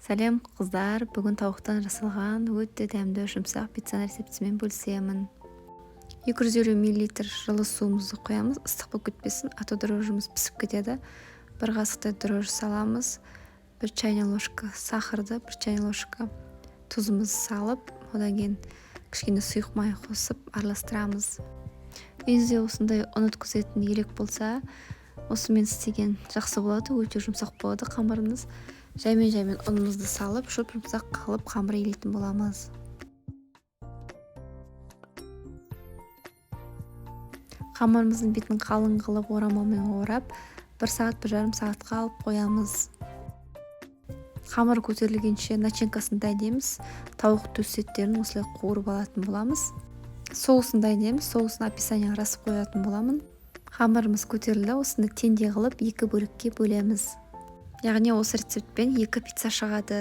Сәлем, қыздар! Бүгін тауықтан жасалған өте дәмді, жұмсақ пиццаның рецептімен бөлісемін. 250 мл жылы суымызды құямыз, ыстық болып кетпесін, а то дрожжіміз пісіп кетеді. Бір қасықтай дрожжи саламыз, 1 чайная ложка сахарды, 1 чайная ложка тұзымызды салып, одан кейін кішкене сұйық май қосып араластырамыз. Үйіңізде осындай ұн өткізетін елек болса, осымен істеген жақсы болады, өте жұмсақ болады қамырыңыз. Жаймен-жаймен ұнымызды салып, жұп-жұмсақ қылып қамыр илейтін боламыз. Қамырымыздың бетін қалың қылып орамалмен орап, 1 сағат, 1,5 сағатқа алып қоямыз. Қамыр көтерілгенше начинкасын дайындаймыз. Тауық төс еттерін осылай қуырып алатын боламыз. Соусын дайындаймыз. Соусын описанияға жазып қоятын боламын. Қамырымыз көтерілді, осыны теңдей қылып екі бөлікке бөлеміз. Яғни осы рецептпен 2 пицца шығады.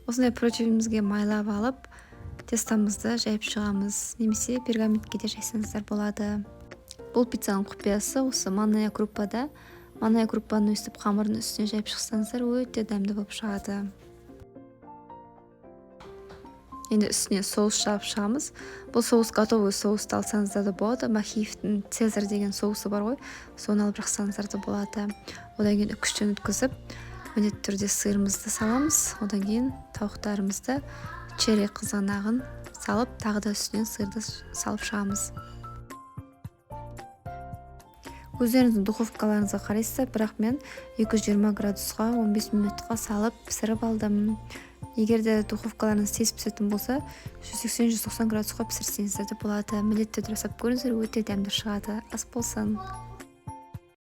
Осындай противенімізге майлап алып, тестамызды жайып шығамыз. Немесе пергаментке де жайсаңыздар болады. Бұл пиццаның құпиясы осы манная крупада. Манная крупаны өстіп қамырдың үстіне жайып шықсаңыздар, өте дәмді болып шығады. Енді үстіне соус жағып шығамыз. Бұл соус готовый соусты алсаңыздар да болады. Махеевтің Цезарь деген соусы бар ғой, соны алып жақсаңыздар да болады. Одан кейін үкіштен өткізіп, міндетті түрде сырымызды саламыз. Одан кейін тауықтарымызды, черри қызанағын салып, тағы да үстінен сырды салып шығамыз. Өздеріңіздің духовкаларыңызға қарайсыздар, бірақ мен 220 градусқа 15 минутқа салып пісіріп алдым. Егер де духовкаларыңыз тез пісетін болса, 180-190 градусқа пісірсеңіздер де болады. Міндетті түрде жасап көріңіздер, өте дәмді шығады. Ас болсын.